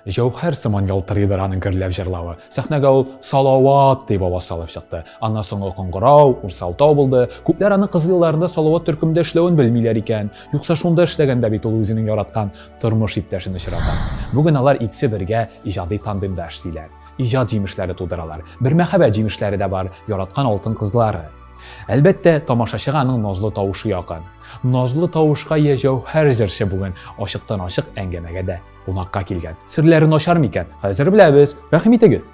Җәүһәр сыман ялтырыйдыр аның гөрләп җырлавы. Сәхнәгә ул Салават дип аваз салып чыкты. Аннан соңгы кыңгырау, Урсалтау булды. Күпләр аның кыз елларында Салават төркемендә эшләвен белмиләр икән. Юкса шунда эшләгәндә бит ул үзенең яраткан тормыш иптәшен очрата. Бүген алар икесе бергә иҗади тандемда эшлиләр. Иҗат җимешләре тудыралар. Бер мәхәббәт җимешләре дә бар, яраткан алтын кызлары. Әлбәттә, тамашачыга аның назлы тавышы якын. Назлы тавышка ия җәүһәр җырчы бүген ачыктан-ачык әңгәмәгә дә кунакка килгән. Серләре начар микән? Хәзер беләбез. Рәхим итегез.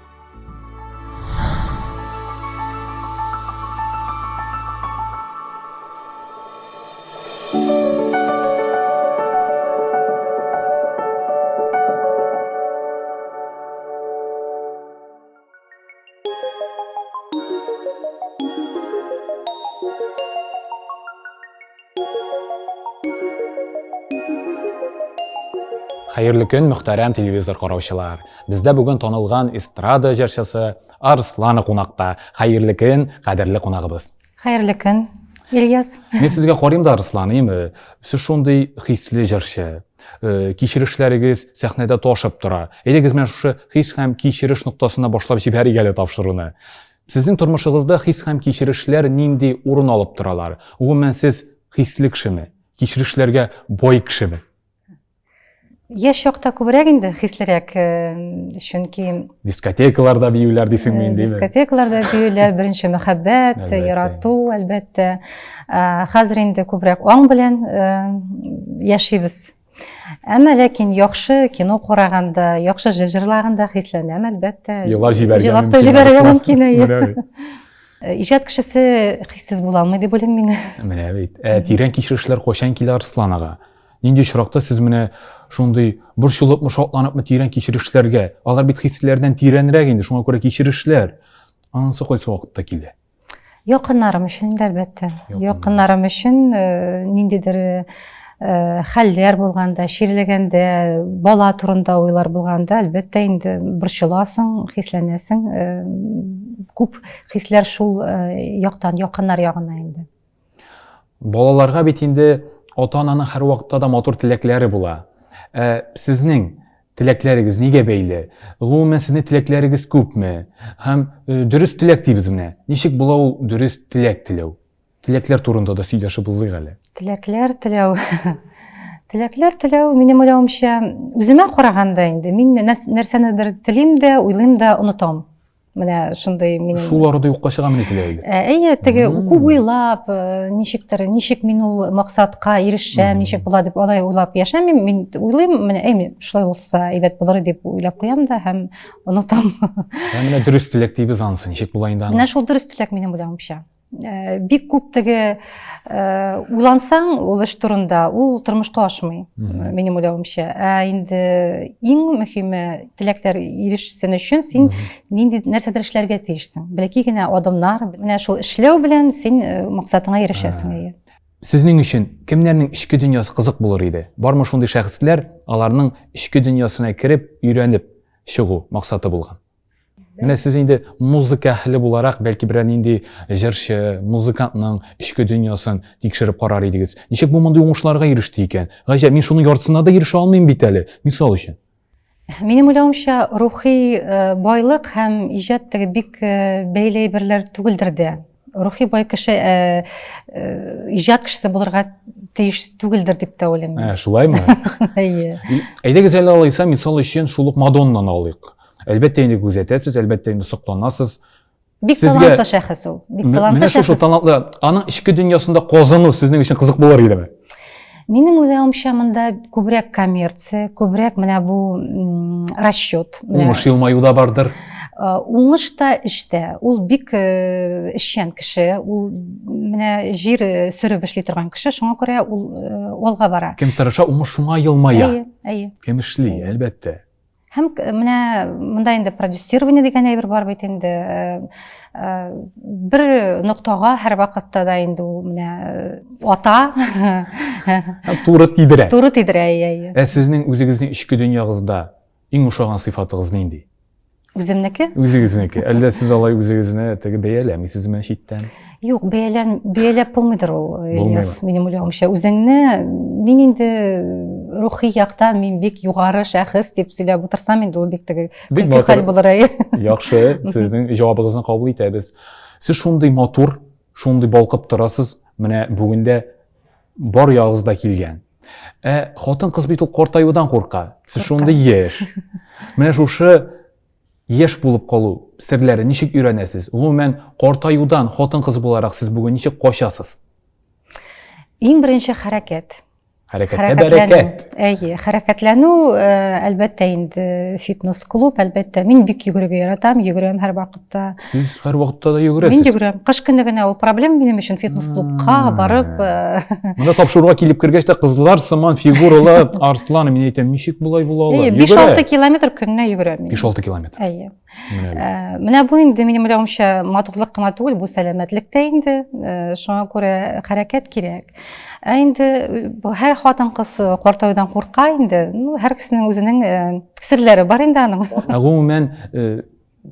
Хәерле көн, мөхтәрәм телевизор караучылар. Бездә бүген танылган эстрада җырчысы Арслана кунакта. Хәерле көн, кадерле кунагыбыз. Хәерле көн, Ильяс. Мин сезгә карыйм да, Арслан, име? Сез шундый хисле җырчы. Э, кичерешләрегез сәхнәдә ташып тора. Әйдәгез менә шушы хис һәм кичереш ноктасына башлап җибәрик әле тапшыруны. Сезнең тормышыгызда хис һәм кичерешләр нинди урын алып торалар? Гомумән, сез хисле кешеме? Кичерешләргә бай кешеме? Яшь чакта күбрәк инде хислерәк, э, чөнки дискотекаларда биюләр дисеңме э, инде? Дискотекаларда биюләр, беренче мәхәббәт, ярату, әлбәттә. Э, хәзер инде күбрәк аң белән яшибез. Әмма ләкин яхшы кино караганда, яхшы җырлаганда хисләнәм, әлбәттә. Елап җибәргә Елап та җибәрергә мөмкин, әйе. Э, иҗат кешесе хиссез була алмый дип уйлыйм мин. Менә бит. Ә тирән кичерешләр кайчан килә Арслан ага? Нинди очракта сез менә шундый борчылыпмы, шатланыпмы тирән кичерешләргә? Алар бит хисләрдән тирәнрәк инде, шуңа күрә кичерешләр. Анысы кайсы вакытта килә? Якыннарым өчен инде, әлбәттә. Якыннарым өчен э, ниндидер э, хәлләр булганда, чирләгәндә, бала турында уйлар булганда, әлбәттә инде борчыласың, хисләнәсең. Э, күп хисләр шул яктан, якыннар ягына инде. Балаларга бит инде ата-ананың һәрвакытта да матур теләкләре була. Ә сезнең теләкләрегез нигә бәйле? Гомумән, сезнең теләкләрегез күпме? Һәм э, дөрес теләк дибез менә. Ничек була ул дөрес теләк теләү? Теләкләр турында да сөйләшеп узыйк әле. Теләкләр теләү. Теләкләр теләү, минем уйлавымча, үземә караганда инде, мин нәрсәнедер телим дә, уйлыйм да, онытам. Менә шундый минем. Шул арада юкка чыга мени теләгегез? Ә, әйе, теге күп уйлап, э, ничектер, ничек мин ул максатка ирешәм, ничек була дип алай уйлап яшәмим. Мин уйлыйм, менә әй, шулай булса әйбәт булыр дип уйлап куям да һәм онытам. Ә менә дөрес теләк дибез анысы, ничек була инде аны? Менә шул дөрес теләк минем уйлавымча. Э, бик күп теге э, уйлансаң ул эш турында, ул тормышка ашмый, минем уйлавымча. Ә инде иң мөһиме теләкләр ирешсен өчен син нинди нәрсәдер эшләргә тиешсең. Бәләкәй генә адымнар, менә шул эшләү белән син э, максатыңа ирешәсең. Әйе. Сезнең өчен кемнәрнең эчке дөньясы кызык булыр иде? Бармы шундый шәхесләр, аларның эчке дөньясына кереп, өйрәнеп чыгу максаты булган? Менә сез инде музыка әһеле буларак, бәлки берәр нинди җырчы, музыкантның эчке дөньясын тикшереп карар идегез. Ничек бу мондый уңышларга иреште икән? Гаҗәп, мин шуның яртысына да ирешә алмыйм бит әле, мисал өчен. Минем уйлавымча, рухи э, байлык һәм иҗат теге бик э, бәйле әйберләр түгелдер дә. Рухи бай кеше э, э, иҗат кешесе булырга тиеш түгелдер дип тә уйлыйм. Ә, шулаймы? Әйе. Әйдәгез әле алайса, мисал өчен шул ук Мадоннаны алыйк. Әлбәттә инде күзәтәсез, әлбәттә инде сокланасыз. Бик талантлы шәхес ул. Бик талантлы шәхес. Менә шушы талантлы, аның эчке дөньясында казыну сезнең өчен кызык булыр идеме? Минем уйлавымча, монда күбрәк коммерция, күбрәк менә бу расчет. Уңыш елмаю да бардыр. Э, уңыш та эштә. Ул бик э, эшчән кеше, ул менә җир э, сөреп эшли торган кеше, шуңа күрә ул алга бара. Кем тырыша, уңыш шуңа елмая. Әйе, әйе. Кем эшли, әлбәттә. Һәм менә монда инде продюсирование дигән әйбер бар бит инде. Э, э, бер ноктага һәрвакытта да инде ул менә э, ата. Туры тидерә. Туры тидерә, әйе, әйе. Ә сезнең үзегезнең эчке дөньягызда иң ошаган сыйфатыгыз нинди? Үземнеке? Үзегезнеке. Әллә сез алай үзегезне теге бәяләмисезме читтән? Юк, бәяләм, бәяләп булмыйдыр ул, Ильяс, минем уйлавымча. Үзеңне мин инде рухи яктан мин бик югары шәхес дип сөйләп утырсам инде ул бик теге көлке хәл булыр әйе. Яхшы, сезнең җавабыгызны кабул итәбез. Сез шундый матур, шундый балкып торасыз, менә бүген дә бар ягыгыз да килгән. Ә хатын-кыз бит ул картаюдан курка. Сез шундый яшь. Менә шушы яшь булып калу серләре ничек өйрәнәсез? Гомумән, картаюдан хатын-кыз буларак сез бүген ничек качасыз? Иң беренче хәрәкәт. Хәрәкәттә бәрәкәт. Әйе, хәрәкәтләнү, э, әлбәттә инде фитнес клуб, әлбәттә, мин бик йөгерергә яратам, йөгерәм һәрвакытта. Сез һәрвакытта да йөгерәсез? Мин йөгерәм. Кыш көне генә ул проблема минем өчен фитнес клубка барып. Э, Монда тапшыруга килеп кергәч тә кызлар сыман фигуралы Арслан, мин әйтәм, ничек болай була ала? 5-6 километр көненә йөгерәм мин. 5-6 километр. Әйе. Э, менә бу инде минем уйлавымча матурлык кына түгел, бу сәламәтлек тә инде. Э, шуңа күрә хәрәкәт кирәк. Ә инде э, һәр хатын-кыз картаюдан курка инде. Ну, һәр кешенең үзенең серләре бар инде аның. Ә гомумән,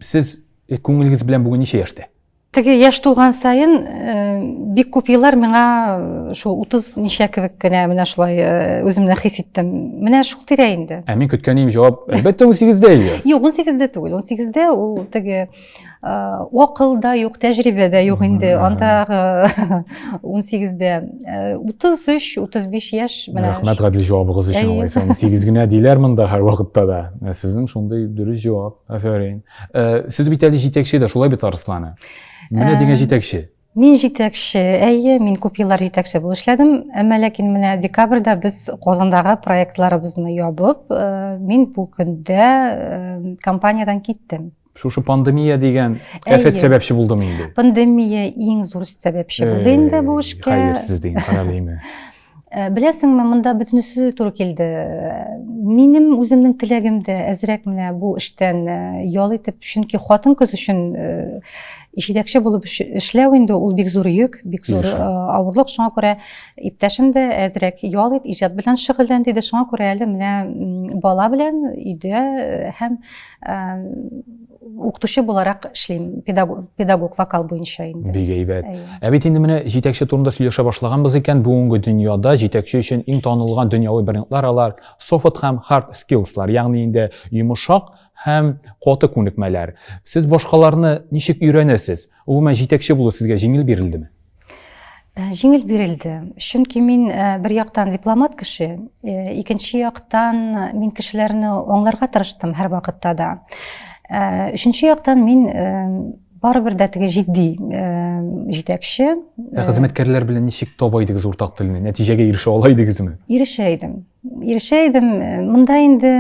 сез күңелегез белән бүген ничә яшьтә? Теге яшь тулган саен э, бик күп еллар миңа э, шул 30 ничә кебек кенә менә шулай э, үземне хис иттем. Менә шул тирә инде. Ә мин көткән идем җавап, әлбәттә 18-дә Ильяс. Юк, 18-дә түгел. 18-дә ул теге акыл да юк, тәҗрибә дә юк инде. Андагы 18-дә 33, 35 яшь менә. Рәхмәт гадел җавабыгыз өчен алайса. 18 генә диләр монда һәрвакытта да. Сезнең шундый дөрес җавап. Афәрин. Э, сез бит әле җитәкче дә, шулай бит, Арслана? Менә дигән э, җитәкче. Мин җитәкче, әйе, мин күп еллар җитәкче булып эшләдем. Әмма ләкин менә декабрьдә без Казандагы проектларыбызны ябып, э, мин бу көндә компаниядән киттем. Шушы пандемия дигән афәт сәбәпче булдымы инде? Пандемия иң зур сәбәпче булды инде бу эшкә. Хәерсез дигән, каралыймы? Э, беләсеңме, монда бөтенесе туры килде. Минем үземнең теләгем дә әзрәк менә бу эштән э, ял итеп, чөнки хатын-кыз өчен э, җитәкче булып эшләү инде ул бик зур йөк, бик зур авырлык. Шуңа күрә иптәшем дә әзрәк ял ит, иҗат белән шөгыльлән диде. Шуңа күрә әле менә бала белән өйдә һәм укытучы буларак эшлим, педагог, педагог вокал буенча инде. Бик әйбәт. Ә бит инде менә җитәкче турында сөйләшә башлаганбыз икән, бүгенге дөньяда җитәкче өчен иң танылган дөньяви брендлар алар soft һәм hard skillsлар, ягъни инде йомшак һәм каты күнекмәләр. Сез башкаларны ничек өйрәнәсез? Гомумән җитәкче булу сезгә җиңел бирелдеме? Э, җиңел бирелде. Чөнки мин э, бер яктан дипломат кеше, э, икенче яктан мин кешеләрне аңларга тырыштым һәрвакытта да. Өченче яктан мин барыбер дә теге җитди җитәкче. Ә хезмәткәрләр белән ничек таба идегез уртак телне? Нәтиҗәгә ирешә ала идегезме? Ирешә идем. Ирешә идем. Монда инде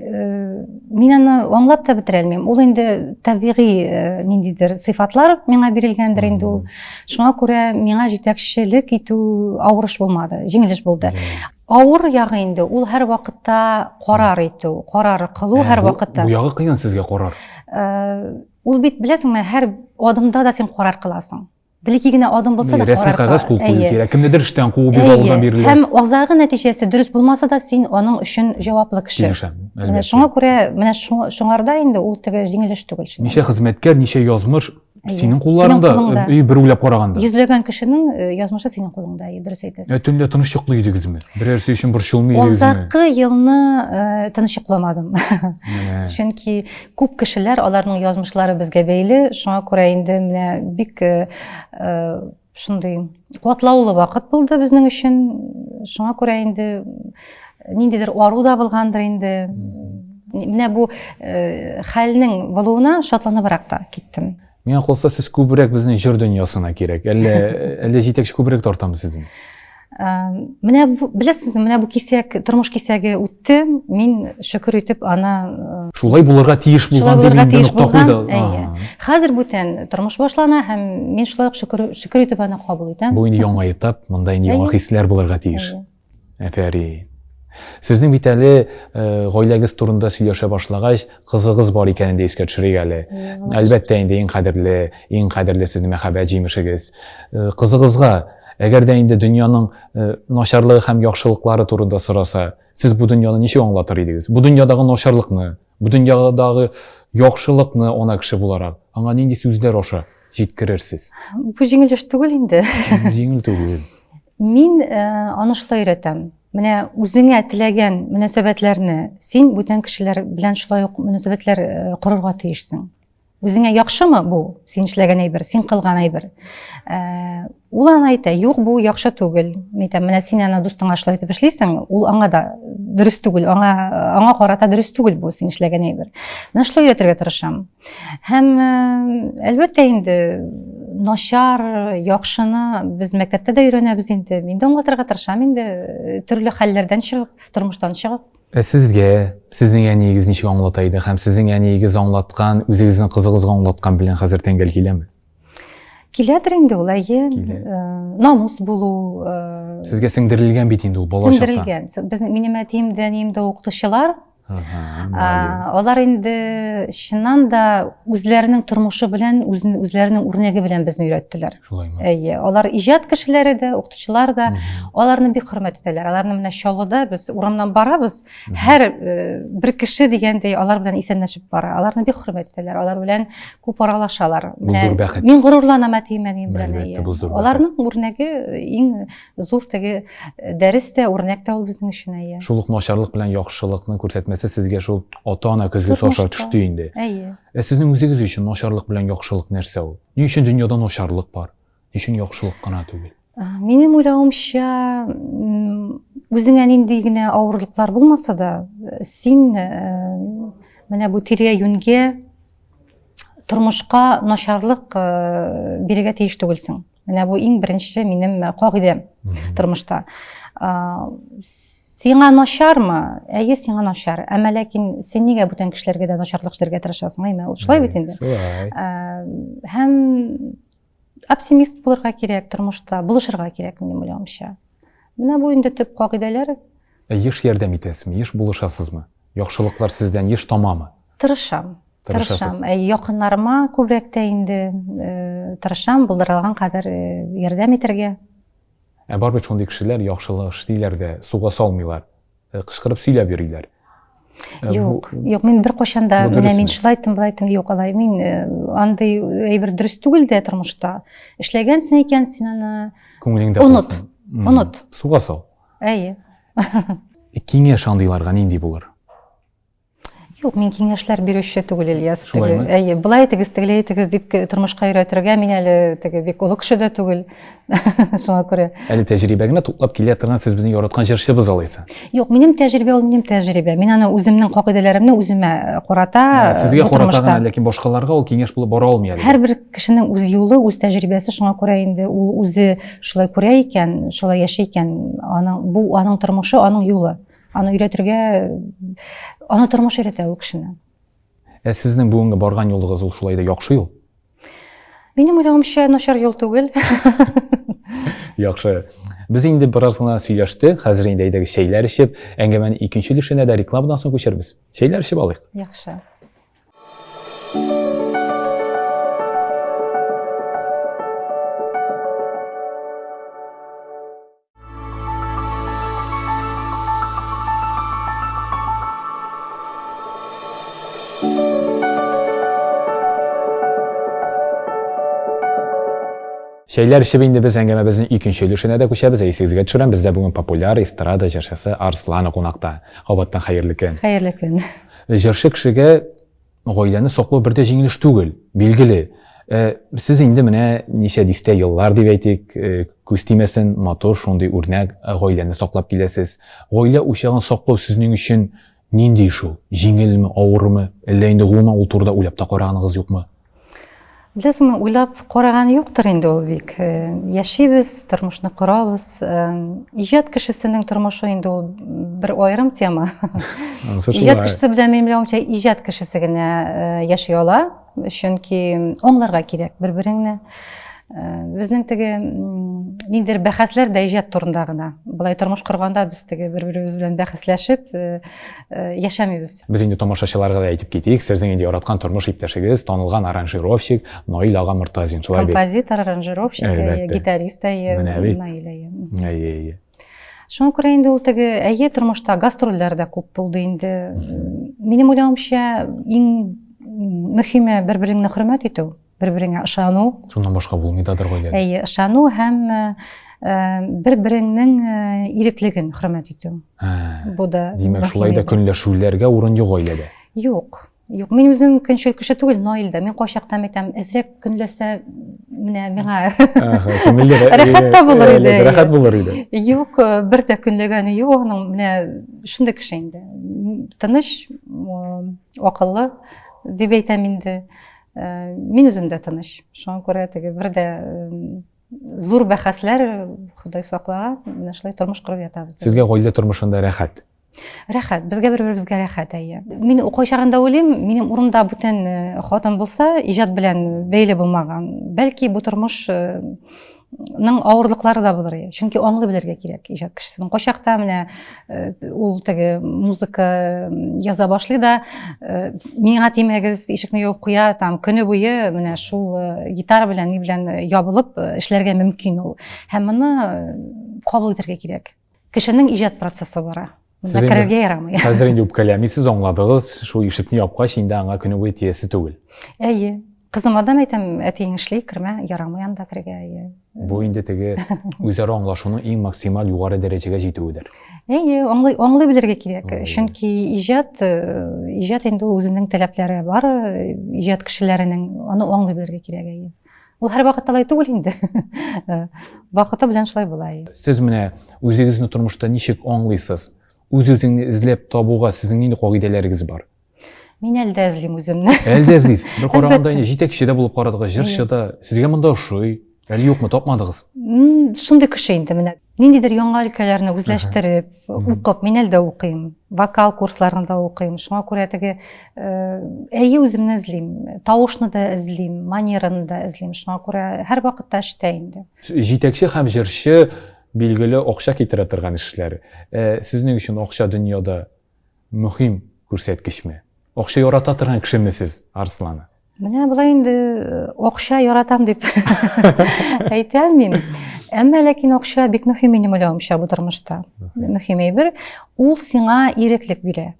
э, мин аны аңлап та бетерә алмыйм. Ул инде табигый э, ниндидер сыйфатлар миңа бирелгәндер инде ул. Шуңа күрә миңа җитәкчелек итү авыр эш булмады, җиңел эш булды. Авыр ягы инде ул һәр вакытта карар итү, карар кылу һәр вакытта. Бу ягы кыен сезгә карар. Э, ул бит беләсеңме, һәр адымда да син карар кыласың. Бер-ике генә адым булса да рәсми кәгазь кул кую кирәк. Кемнедер эштән куу бик алдан бирелә. Һәм азагы нәтиҗәсе дөрес булмаса да, син аның өчен җаваплы кеше. Килешәм. Менә шуңа күрә, менә шуңарда инде ул теге җиңел эш түгел. Ничә хезмәткәр, ничә язмыш синең кулларыңда, бер уйлап караганда. Йөзләгән кешенең э, язмышы синең кулыңда, дөрес әйтәсез. Ә төнлә тыныч йоклый идегезме? Берәрсе өчен борчылмый идегезме? Азаккы елны э, тыныч йокламадым. Чөнки Күп кешеләр, аларның язмышлары безгә бәйле, шуңа күрә инде менә бик э, э, шундый катлаулы вакыт булды безнең өчен. Шуңа күрә инде ниндидер ару да булгандыр инде. Менә бу э, хәлнең булуына шатланыбрак та киттем. Миңа калса, сез күбрәк безнең җыр дөньясына кирәк. Әллә әллә җитәкче күбрәк тартамы сезне? Менә бу, беләсезме, менә бу кисәк, тормыш кисәге үтте. Мин шөкер итеп аны Шулай булырга тиеш булган дип булырга тиеш булган. Әйе. Хәзер бүтән тормыш башлана һәм мин шулай ук шөкер шөкер итеп аны кабул итәм. Бу инде яңа этап, монда инде яңа хисләр булырга тиеш. Әфәрин. Сезнең бит әле э, гаиләгез турында сөйләшә башлагач, кызыгыз бар икәнен дә искә төшерик әле. Әлбәттә инде иң кадерле, иң кадерле сезнең мәхәббәт җимешегез. Э, кызыгызга, әгәр дә инде дөньяның э, начарлыгы һәм яхшылыклары турында сораса, сез бу дөньяны ничек аңлатыр идегез? Бу дөньядагы начарлыкны, бу дөньядагы яхшылыкны ана кеше буларак, аңа нинди сүзләр аша җиткерерсез? Бу җиңел эш түгел инде. Җиңел түгел. Мин э, аны шулай өйрәтәм. Менә үзеңә теләгән мөнәсәбәтләрне син бүтән кешеләр белән шулай ук мөнәсәбәтләр э, корырга тиешсең. Үзеңә яхшымы бу, син эшләгән әйбер, син кылган әйбер? Э, ул аны әйтә, юк, бу яхшы түгел. Мин әйтәм, менә син аны дустыңа шулай итеп эшлисең, ул аңа да дөрес түгел, аңа аңа карата дөрес түгел бу син эшләгән әйбер. Менә шулай өйрәтергә тырышам. Һәм э, әлбәттә инде начар, яхшыны без мәктәптә дә өйрәнәбез инде. Мин дә аңлатырга тырышам инде, э, төрле хәлләрдән чыгып, тормыштан чыгып. Ә сезгә сезнең әниегез ничек аңлата иде һәм сезнең әниегез аңлаткан, үзегезнең кызыгызга аңлаткан белән хәзер тәңгәл киләме? Киләдер инде ул, әйе. Килә. Э, намус булу. Сезгә сеңдерелгән бит инде ул бала чакта. Сеңдерелгән. Безнең минем әтием дә, әнием дә укытучылар. Алар инде чыннан да үзләренең тормышы белән, үзләренең үрнәге белән безне өйрәттеләр. Шулаймы? Әйе, алар иҗат кешеләре дә, укытучылар да, аларны бик хөрмәт итәләр. Аларны менә Чаллыда без урамнан барабыз, һәр э, бер кеше дигәндәй алар белән исәнләшеп бара. Аларны бик хөрмәт итәләр, алар белән күп аралашалар. Бу зур бәхет. Мин горурланам әтием, әнием белән. Әлбәттә, бу зур бәхет. Аларның үрнәге иң зур теге э, дәрес тә, үрнәк тә ул безнең өчен, әйе. Шул ук начарлык белән яхшылыкны күрсәтмәсе сезгә шул ата-ана көзгесе аша төште инде. Әйе. Ә сезнең үзегез өчен начарлык белән яхшылык нәрсә ул? Ни өчен дөньяда начарлык бар? Ни өчен яхшылык кына түгел? Минем уйлавымча, үзеңә нинди генә авырлыклар булмаса да, син э, менә бу тирә-юньгә тормышка начарлык э, бирергә тиеш түгелсең. Менә бу иң беренче минем кагыйдәм тормышта. Сиңа начармы? Әйе, сиңа начар. Әмма ләкин син нигә бүтән кешеләргә дә начарлык эшләргә тырышасың, әйме? Ул шулай бит инде. Шулай. Һәм оптимист булырга кирәк тормышта, булышырга кирәк, минем уйлавымча. Менә бу инде төп кагыйдәләр. Ә еш ярдәм итәсезме, еш булышасызмы? Яхшылыклар сездән еш тамамы? Тырышам. Тырышам. Ә якыннарыма күбрәк тә инде э, тырышам, булдырылган кадәр э, ярдәм итәргә. Ә бар бит шундый кешеләр, яхшылык эшлиләр дә, суга салмыйлар. Э, кычкырып сөйләп йөриләр. Юк, юк, мин беркайчан да менә мин шулай иттем, болай иттем, юк, алай. Мин андый әйбер дөрес түгел дә тормышта. Эшләгәнсең икән, син аны күңелеңдә оныт. Оныт. Суга сал. Әйе. Киңәш андыйларга нинди булыр? Юк, мин киңәшләр бирүче түгел, Ильяс. Шулаймы? Әйе, болай итегез, тегеләй итегез дип тормышка өйрәтергә мин әле теге бик олы кеше дә түгел. Шуңа күрә. Әле тәҗрибә генә туплап килә торган сез безнең яраткан җырчыбыз алайса. Юк, минем тәҗрибә ул минем тәҗрибә. Мин аны үземнең кагыйдәләремне үземә э, карата. Э, сезгә карата гына, ләкин башкаларга ул киңәш булып бара алмый әле. Һәрбер кешенең үз юлы, үз тәҗрибәсе, шуңа күрә инде ул үзе шулай күрә икән, шулай яши икән, аның бу аның тормышы, аның юлы. Аны өйрәтергә, аны тормыш өйрәтә ул кешене. Ә сезнең бүгенге барган юлыгыз ул шулай да яхшы юл? Минем уйлавымча, начар юл түгел. Яхшы. Без инде бераз гына сөйләштек. Хәзер инде әйдәгез чәйләр эчеп, әңгәмәнең икенче өлешенә дә рекламадан соң күчәрбез. Чәйләр эчеп алыйк. Яхшы. Чәйләр эчеп инде без әңгәмәбезнең икенче өлешенә дә күчәбез. Ә исегезгә төшерәм, бездә бүген популяр эстрада җырчысы Арслана кунакта. Кабаттан хәерле көн. Хәерле көн. Җырчы кешегә Гаиләне саклау бер дә җиңел эш түгел, билгеле. Э, сез инде менә ничә дистә еллар дип әйтик, э, күз тимәсен, матур шундый үрнәк э, гаиләне саклап киләсез. Гаилә учагын саклау сезнең өчен нинди эш ул? Җиңелме, авырмы? Әллә инде гомумән ул турыда уйлап та караганыгыз юкмы? Беләсеңме, уйлап караган юктыр инде ул бик. Э, яшибез, тормышны корабыз. Э, иҗат кешесенең тормышы инде ул бер аерым тема. Иҗат кешесе белән минем уйлавымча, иҗат кешесе генә э, яши ала. Чөнки аңларга кирәк бер-береңне. Безнең теге ниндидер бәхәсләр дә иҗат турында гына. Болай тормыш корганда без теге бер-беребез белән бәхәсләшеп яшәмибез. Без инде тамашачыларга да әйтеп китик, сезнең инде яраткан тормыш иптәшегез, танылган аранжировщик Наил ага Мортазин, шулай бит? Композитор, аранжировщик, гитарист, әйе, Наил, әйе. Әйе, әйе. Шуңа күрә инде ул теге, әйе, тормышта гастрольләр дә күп булды инде. Минем уйлавымча, иң мөһиме бер-береңне хөрмәт итү. Бер-береңә ышану. Шуннан башка булмый дадыр гаиләдә. Әйе, ышану һәм бер-береңнең иреклеген хөрмәт итү. Бу да. Димәк, шулай да көнләшүләргә урын юк гаиләдә. Юк. Юк, мин үзем көнчел кеше түгел, Наил дә. Мин кайчакта әйтәм, әзрәк көнләсә, менә миңа рәхәт тә булыр иде. Рәхәт булыр иде. Юк, бер дә көнләгәне юк аның. Менә шундый кеше инде. Тыныч, акыллы дип әйтәм инде. Мин үзем дә тыныч. Шуңа күрә теге бер дә зур бәхәсләр, Ходай сакла, менә шулай тормыш корып ятабыз. Сезгә гаилә тормышында рәхәт? Рәхәт, безгә бер-беребезгә рәхәт, әйе. Мин кайчагында уйлыйм, минем урында бүтән э, хатын булса, иҗат белән бәйле булмаган, бәлки бу тормыш э, ның авырлыклары да булыр иде. Чөнки аңлый белергә кирәк иҗат кешесенең. Кайчакта менә э, ул теге музыка яза башлый да, миңа тимәгез, ишекне ябып куя, там көне буе менә шул гитара белән ни белән ябылып эшләргә мөмкин ул. Һәм моны кабул итәргә кирәк. Кешенең иҗат процессы бара. Монда керергә ярамый. Хәзер инде үпкәләмисез, аңладыгыз, шул ишекне япкач, инде аңа көне буе тиясе түгел. Әйе. Кызыма да әйтәм, әтиең эшли, кермә, ярамый анда керергә. Әйе. Бу инде теге үзара аңлашуның иң максималь югары дәрәҗәгә җитүедер. Әйе, аңлый, аңлый белергә кирәк. Чөнки иҗат, э, иҗат инде ул үзенең таләпләре бар, э, иҗат кешеләренең, аны аңлый белергә кирәк, әйе. Ул һәрвакыт алай түгел инде. Э, вакыты белән шулай була. Сез менә үзегезне тормышта ничек аңлыйсыз? Үз-үзеңне эзләп табуга сезнең нинди кагыйдәләрегез бар? Мин әле дә эзлим үземне. Әле дә эзлисез. Бер караганда инде җитәкче дә булып карадыгыз, җырчы да. Сезгә монда ошый. Әле юкмы, тапмадыгыз? Шундый кеше инде менә. Ниндидер яңа өлкәләрне үзләштереп, укып, мин әле дә укыйм. Вокал курсларында укыйм. Шуңа күрә теге э, әйе үземне эзлим. Тавышны да эзлим, манераны да эзлим. Шуңа күрә һәрвакытта эштә инде. Җитәкче һәм җырчы билгеле акча китерә торган эшләр. Э, сезнең өчен акча дөньяда мөһим күрсәткечме? Акча ярата торган кешеме сез, Арслана? Менә болай инде э, акча яратам дип әйтә алмыйм. Әмма ләкин акча бик мөһим минем уйлавымча бу тормышта. Мөһим әйбер. Ул сиңа иреклек бирә.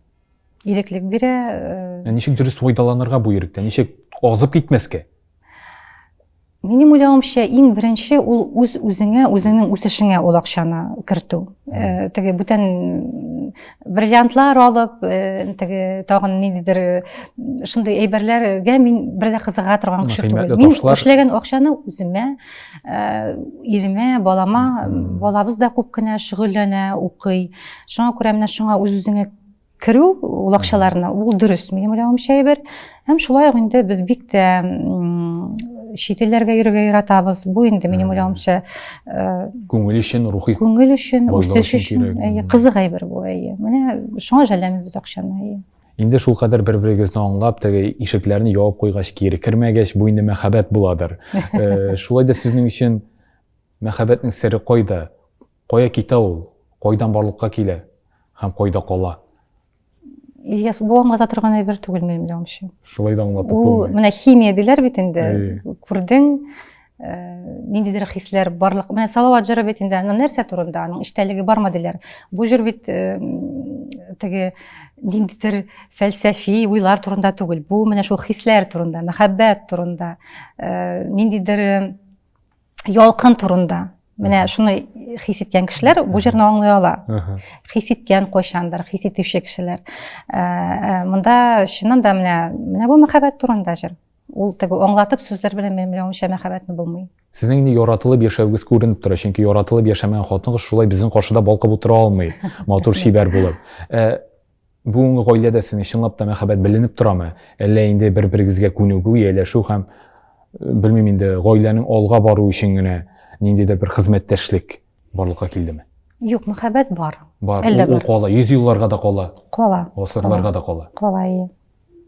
Иреклек бирә. Э, ә ничек дөрес файдаланырга бу иректән? Ничек азып китмәскә? Минем уйлавымча, иң беренче ул үз үзеңә, үзеңнең үсешеңә ул акчаны кертү. Э, теге бүтән бриллиантлар алып, э, теге тагын ниндидер э, шундый әйберләргә мин бер дә кызыга торган кеше түгел. Мин эшләгән акчаны үземә, иремә, балама, балабыз да күп кенә шөгыльләнә, укый. Шуңа күрә менә шуңа үз-үзеңә керү ул акчаларны ул дөрес минем уйлавымча әйбер һәм шулай ук инде без бик тә чит илләргә йөрергә яратабыз бу инде минем уйлавымча э, күңел өчен рухи күңел өчен үсеш өчен әйе кызык әйбер бу әйе менә шуңа жәлләмибез акчаны әйе инде шулкадәр бер-берегезне аңлап теге ишекләрне ябып куйгач кире кермәгәч бу инде мәхәббәт буладыр э, шулай да сезнең өчен мәхәббәтнең сере кайда Кая китә ул? Кайдан барлыкка килә һәм кайда кала? Ильяс, бу аңлата торган әйбер түгел минем уйлавымча. Шулай да аңлатып булмый. Ул менә химия диләр бит инде. Күрдең, э, ниндидер хисләр барлык. Менә Салават җыры бит инде, аның нәрсә турында, аның эчтәлеге бармы диләр. Бу җыр бит э, теге ниндидер фәлсәфи уйлар турында түгел. Бу менә шул хисләр турында, мәхәббәт турында, э, ниндидер ялкын турында. Менә шуны хис иткән кешеләр бу җырны аңлый ала. Хис иткән кайчандыр, хис итүче кешеләр. Ә, ә, монда чыннан да менә менә бу мәхәббәт турында җыр. Ул теге аңлатып сүзләр белән минем уйлавымча мәхәббәтне булмый. Сезнең инде яратылып яшәвегез күренеп тора, чөнки яратылып яшәмәгән хатын-кыз шулай безнең каршыда балкып утыра алмый, матур чибәр булып. Ә, Бүгенге гаиләдә сезнең чынлап та мәхәббәт беленеп торамы? Әллә инде бер-берегезгә күнегү, ияләшү һәм э, белмим инде, гаиләнең алга бару өчен генә ниндидер бер хезмәттәшлек барлыкка килдеме? Юк, мәхәббәт бар. Бар. Әллә ул, ул кала, йөз елларга да кала. Кала. Гасырларга да кала. Кала, әйе.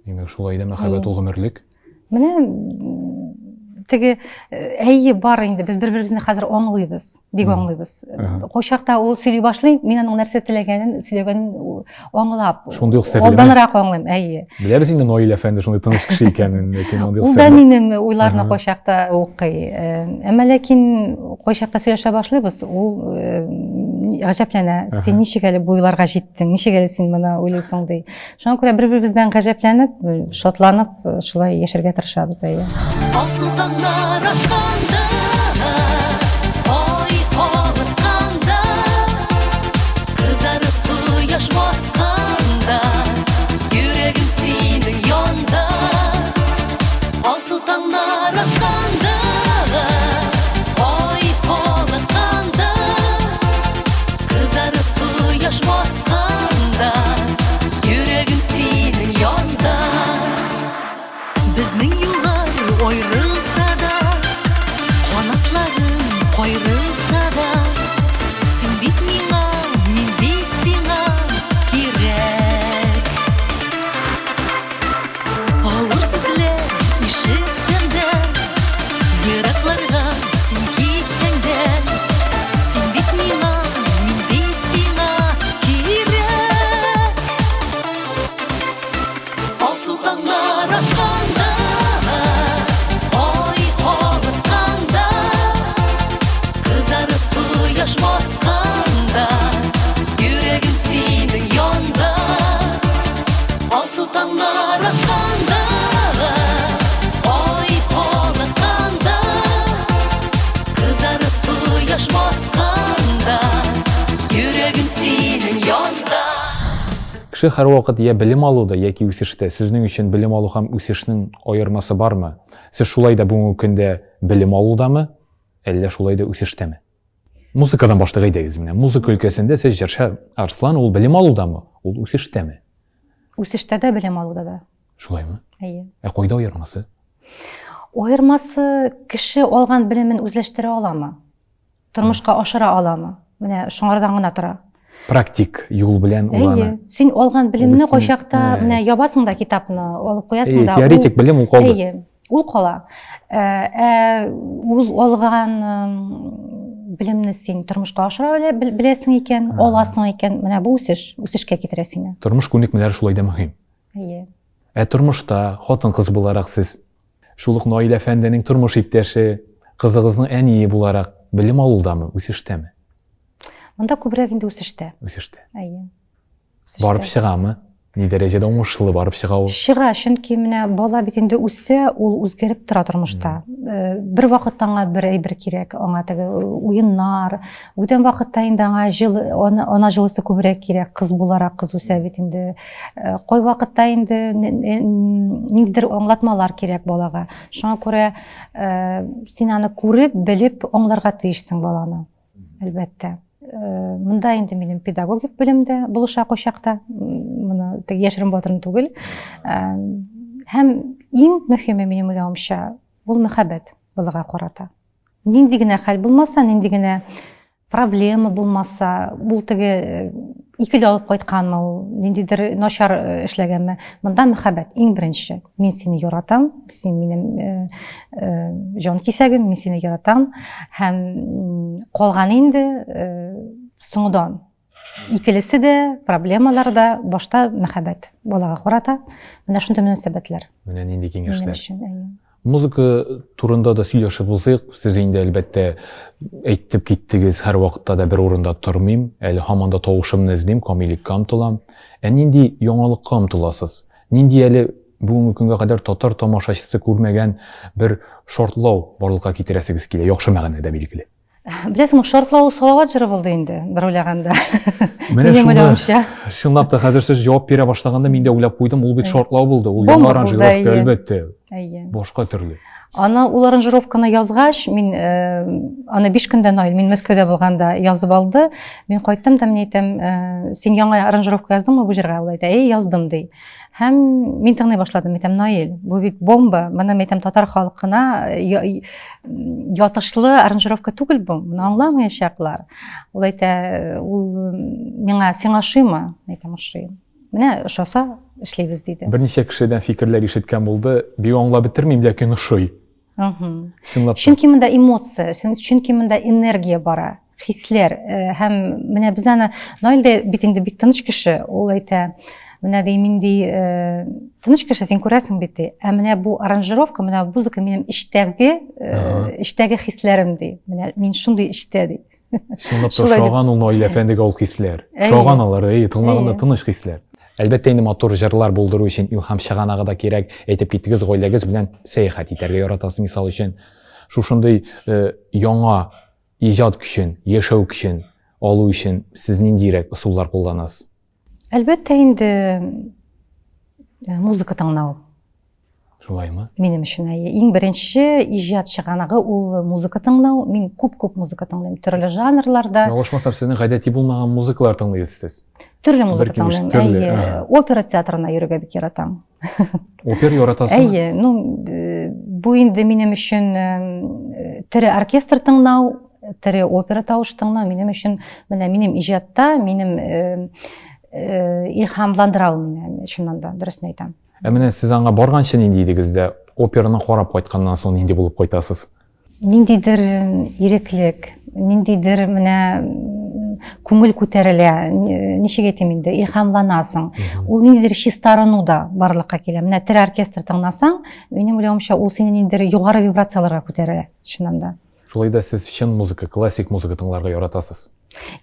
Димәк, шулай да мәхәббәт ул гомерлек. Менә теге э, әйе бар инде, без бер-беребезне хәзер аңлыйбыз, бик аңлыйбыз. Кайчакта ул сөйли башлый, мин аның нәрсә теләгәнен, сөйләгәнен аңлап. Шундый ук серле. Алданрак аңлыйм, әйе. Беләбез инде Наил әфәнде шундый тыныч кеше икәнен, ләкин андый ук Ул да минем уйларны кайчакта укый. Э, әмма ләкин кайчакта сөйләшә башлыйбыз, ул э, гаҗәпләнә. Син ничек әле бу уйларга җиттең? Ничек әле син моны уйлыйсың ди. Шуңа күрә бер-беребездән гаҗәпләнеп, шатланып, шулай яшәргә тырышабыз, әйе. Алсу таңнар атканда, ай калыкканда, кызарып кояш батканда, йөрәгем синең янда. Алсу таңнар атканда, ай калыкканда, кызарып кояш батканда, йөрәгем синең янда. Безнең юллар аерылса да, канатларым каерылса да, син бит миңа, мин бит сиңа кирәк. Авыр сүзләр ишетсәм дә, еракларга син китсәң дә, син бит миңа, мин бит сиңа кирәк. Алсу таңнар атканда, ай калыкканда, кызарып кояш батканда, йөрәгем синең янда. Алсу таңнар атканда, ай калыкканда, кызарып кояш батканда, йөрәгем синең янда. Кеше һәрвакыт я белем алуда, яки үсештә. Сезнең өчен белем алу һәм үсешнең аермасы бармы? Сез шулай да бүгенге көндә белем алудамы, әллә шулай да үсештәме? Музыкадан башлыйк әйдәгез менә. Музыка өлкәсендә сез җырчы Арслан, ул белем алудамы, ул үсештәме? Үсештә дә, белем алуда да. Шулаймы? Әйе. Ә кайда аермасы? Аермасы кеше алган белемен үзләштерә аламы? Тормышка ашыра аламы? Менә шуңардан гына тора. Практик юл белән ул аны. Әйе. Син алган белемне кайчакта менә ябасың да китапны, алып куясың да. Теоретик белем ул калды. Әйе. Ул кала. Ә ул алган белемне син тормышка ашыра беләсең икән, аласың икән, менә бу үсеш, үсешкә китерә сине. Тормыш күнекмәләре шулай да мөһим. Әйе. Ә тормышта хатын-кыз буларак сез шул ук Наил әфәнденең тормыш иптәше, кызыгызның әние буларак белем алудамы, үсештәме? Монда күбрәк инде үсештә. Үсештә. Әйе. Барып чыгамы? Ни дәрәҗәдә уңышлы барып чыга ул? Чыга, чөнки менә бала бит инде үсә, ул үзгәреп тора тормышта. Э, бер вакытта аңа бер әйбер кирәк, аңа теге э, уеннар, бүтән вакытта инде аңа җылы, ана, ана җылысы күбрәк кирәк, кыз буларак кыз үсә бит инде. Э, кай вакытта инде ниндидер аңлатмалар кирәк балага. Шуңа күрә син аны күреп, белеп аңларга тиешсең баланы. Әлбәттә. Э, монда инде минем педагогик белем дә булыша кайчакта. Моны теге яшерен батырын түгел. Э, һәм иң мөһиме минем уйлавымча, ул мәхәббәт балага карата. Нинди генә хәл булмаса, нинди генә проблема булмаса, ул теге э, икеле алып кайтканмы ул, ниндидер начар эшләгәнме, монда мәхәббәт иң беренче. Мин сине яратам, син минем э, э, җан кисәгем, мин сине яратам. Һәм калган инде э, соңдан. Икелесе дә, проблемалар да башта мәхәббәт балага карата. Менә шундый мөнәсәбәтләр. Менә нинди киңәшләр. Музыка турында да сөйләшеп узыйк. Сез инде әлбәттә әйтеп киттегез, һәрвакытта да бер урында тормыйм, әле һаман да тавышымны эзлим, камиллеккә омтылам. Ә нинди яңалыкка омтыласыз? Нинди әле бүгенге көнгә кадәр татар тамашачысы күрмәгән бер шартлау барлыкка китерәсегез килә, яхшы мәгънәдә билгеле. Беләсеңме, шартлау Салават җыры булды инде, бер уйлаганда. Менә шуны, чынлап та хәзер сез җавап бирә башлаганда мин дә уйлап куйдым, ул бит шартлау булды, ул яңа аранжировка, әлбәттә. Әйе. Башка төрле. Аны ул аранжировканы язгач, мин э, аны 5 көндә Наил, мин Мәскәүдә булганда язып алды. Мин кайттым да, мин әйтәм, э, син яңа аранжировка яздыңмы бу җырга? Ул әйтә, әй, яздым ди. Һәм мин тыңлый башладым, әйтәм, Наил, бу бит бомба, моны әйтәм, татар халкына э, ятышлы аранжировка түгел бу, моны аңламаячаклар. Ул әйтә, ул миңа, сиңа ошыймы? Әйтәм, ошый. Менә ошаса, эшлибез, диде. Берничә кешедән фикерләр ишеткән булды, бик аңлап бетермим, ләкин ошый. Чынлап та. Чөнки монда эмоция, чөнки монда энергия бара, хисләр. Э, һәм менә без аны Наил дә бит инде бик тыныч кеше, ул әйтә, менә ди мин ди э, тыныч кеше, син күрәсең бит ди. Ә менә бу аранжировка, менә музыка минем эчтәге, э, эчтәге хисләрем ди. Менә мин шундый эчтә ди. Чынлап та ошаган ул Наил әфәндегә ул хисләр. Ошаган алар, әйе, тыңлаганда тыныч хисләр. Әлбәттә инде матур җырлар булдыру өчен илһам чыганагы да кирәк. Әйтеп киттегез, гаиләгез белән сәяхәт итәргә яратасыз, мисал өчен. Шушындый э, яңа иҗат көчен, яшәү көчен алу өчен сез ниндирәк ысуллар кулланасыз? Әлбәттә инде э, музыка тыңлау. Шулаймы? Минем өчен әйе. Иң беренче иҗат чыганагы ул музыка тыңлау. Мин күп-күп музыка тыңлыйм. Төрле жанрларда. Ялгышмасам, сезнең гадәти булмаган музыкалар тыңлыйсыз сез. Төрле музыка тыңлыйм. Әйе. Опера театрына йөрергә бик яратам. Опера яратасың? Әйе. Ну, э, бу инде минем өчен э, тере оркестр тыңлау, тере опера тавышы тыңлау минем өчен менә минем иҗатта, минем э, илһамландыра ул мине, чыннан да, дөресен әйтәм. Ә менә сез аңа барганчы нинди идегез дә, операны карап кайтканнан соң нинди булып кайтасыз? Ниндидер иреклек, ниндидер менә күңел күтәрелә, ничек әйтим инде, илһамланасың. Ул ниндидер чистарыну да барлыкка килә. Менә тере оркестр тыңласаң, минем уйлавымча, ул сине ниндидер югары вибрацияләргә күтәрә, чыннан да. Шулай да сез чын музыка, классик музыка тыңларга яратасыз.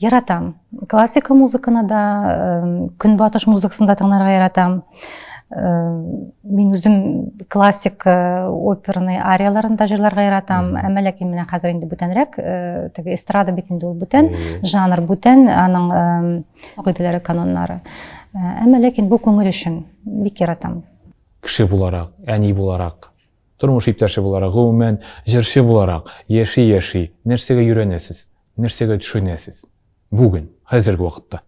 Яратам. Классика музыканы да, көнбатыш музыкасын да тыңларга яратам. Мин үзем классик э, оперный арияларын да җырларга яратам. Әмма ләкин менә хәзер инде бүтәнрәк, э, теге эстрада бит инде ул бүтән, жанр бүтән, аның кагыйдәләре, каноннары. Э, әмма ләкин бу күңел өчен бик яратам. Кеше буларак, әни буларак, Тормыш иптәше буларак, гомумән, җырчы буларак, яши-яши, нәрсәгә өйрәнәсез, нәрсәгә төшенәсез? Бүген, хәзерге вакытта.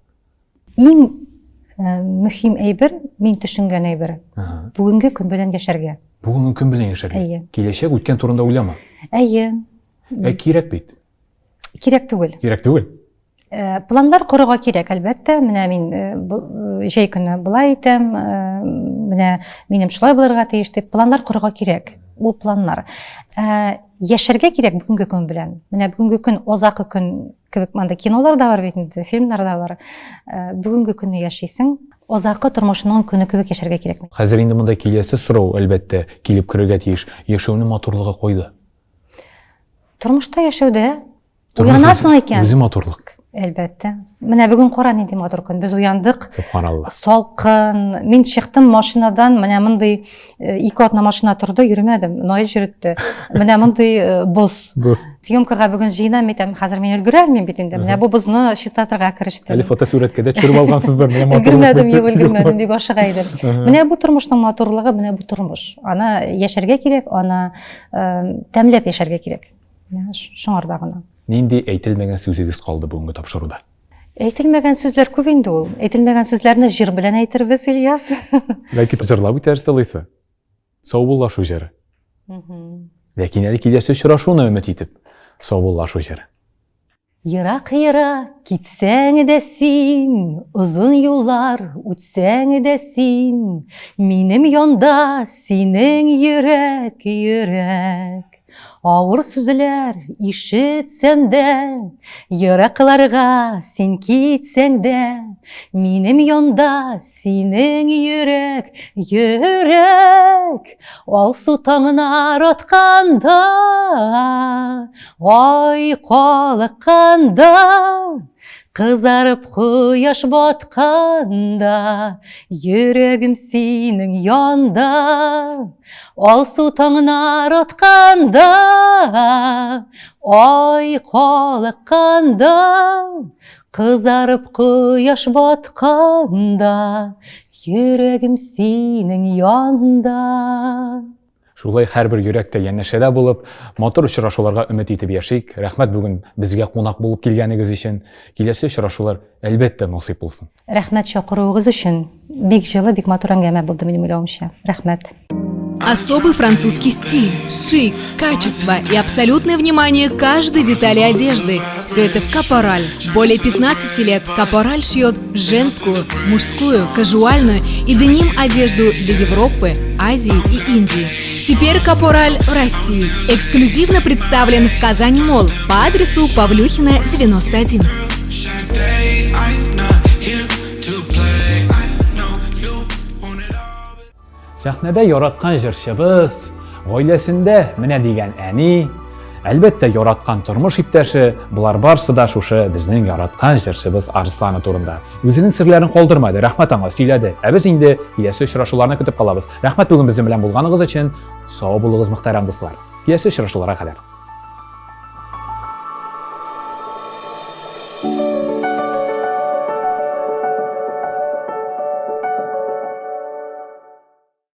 Иң э, мөһим әйбер, мин төшенгән әйбер. Бүгенге көн белән яшәргә. Бүгенге көн белән яшәргә. Әйе. Киләчәк, үткән турында уйлама. Әйе. Ә кирәк бит. Кирәк түгел. Кирәк түгел. Э, планнар корырга кирәк, әлбәттә. Менә мин э, э, җәй көне болай итәм, менә минем шулай булырга тиеш дип планнар корырга кирәк. Ул планнар. Яшәргә кирәк бүгенге көн белән. Менә бүгенге көн озакы көн кебек монда кинолар да бар бит инде, фильмнар да бар. Бүгенге көнне яшисең, озакы тормышының көне кебек яшәргә кирәк. Хәзер инде монда киләсе сорау, әлбәттә, килеп керергә тиеш. Яшәүнең матурлыгы кайда? Тормышта яшәүдә Уянасың икән. Үзе матурлык. Әлбәттә. Менә бүген кара нинди матур көн. Без уяндык. Субханалла. Салкын. Мин чыктым машинадан, менә мондый э, ике атна машина торды, йөрмәдем. Наил йөртте. Менә мондый э, боз. Боз. Съемкага бүген җыенам әйтәм, хәзер мин өлгерә алмыйм бит инде. Менә бу бозны чистартырга керештем. Әле фотосурәткә дә төшереп алгансыздыр. Менә матурлык. Өлгермәдем, юк, өлгермәдем, бик ашыга идем. Менә бу тормышның матурлыгы, менә бу тормыш. Аны яшәргә кирәк, аны э, тәмләп яшәргә кирәк. Менә шуңарда гына. Нинди әйтелмәгән сүзегез калды бүгенге тапшыруда? Әйтелмәгән сүзләр күп инде ул. Әйтелмәгән сүзләрне җыр белән әйтербез, Ильяс. Бәлки җырлап үтәрсез алайса. Саубуллашу җыры. Ләкин әле киләсе очрашуны өмет итеп, саубуллашу җыры. Ерак-ерак китсәң дә син, озын юллар үтсәң дә син, минем янда синең йөрәк, йөрәк. Авыр сүзләр ишетсәм дә, еракларга син китсәң дә, минем янда синең йөрәк, йөрәк. Алсу таңнар атканда, Ай калыкканда, Кызарып кояш батканда, Йөрәгем синең янда. Алсу таңнар атканда, Ай калыкканда, Кызарып кояш батканда, Йөрәгем синең янда. Шулай һәрбер йөрәк тә янәшәдә булып, матур очрашуларга өмет итеп яшик. Рәхмәт бүген безгә кунак булып килгәнегез өчен. Киләсе очрашулар, әлбәттә, насыйп булсын. Рәхмәт чакыруыгыз өчен. Бик җылы, бик матур әңгәмә булды минем уйлавымча. Рәхмәт. Особый французский стиль, шик, качество и абсолютное внимание каждой детали одежды. Все это в Капораль. Более 15 лет Капораль шьет женскую, мужскую, кажуальную и деним одежду для Европы, Азии и Индии. Теперь Капораль в России. Эксклюзивно представлен в Казань Мол по адресу Павлюхина, 91. Сәхнәдә яраткан җырчыбыз, гаиләсендә менә дигән әни. Әлбәттә, яраткан тормыш иптәше, болар барсы да шушы безнең яраткан җырчыбыз Арслана турында. Үзенең серләрен калдырмады, рәхмәт аңа, сөйләде. Ә без инде киләсе очрашуларны көтеп калабыз. Рәхмәт бүген безнең белән булганыгыз өчен. Сау булыгыз, мөхтәрәм дуслар. Киләсе очрашуларга кадәр.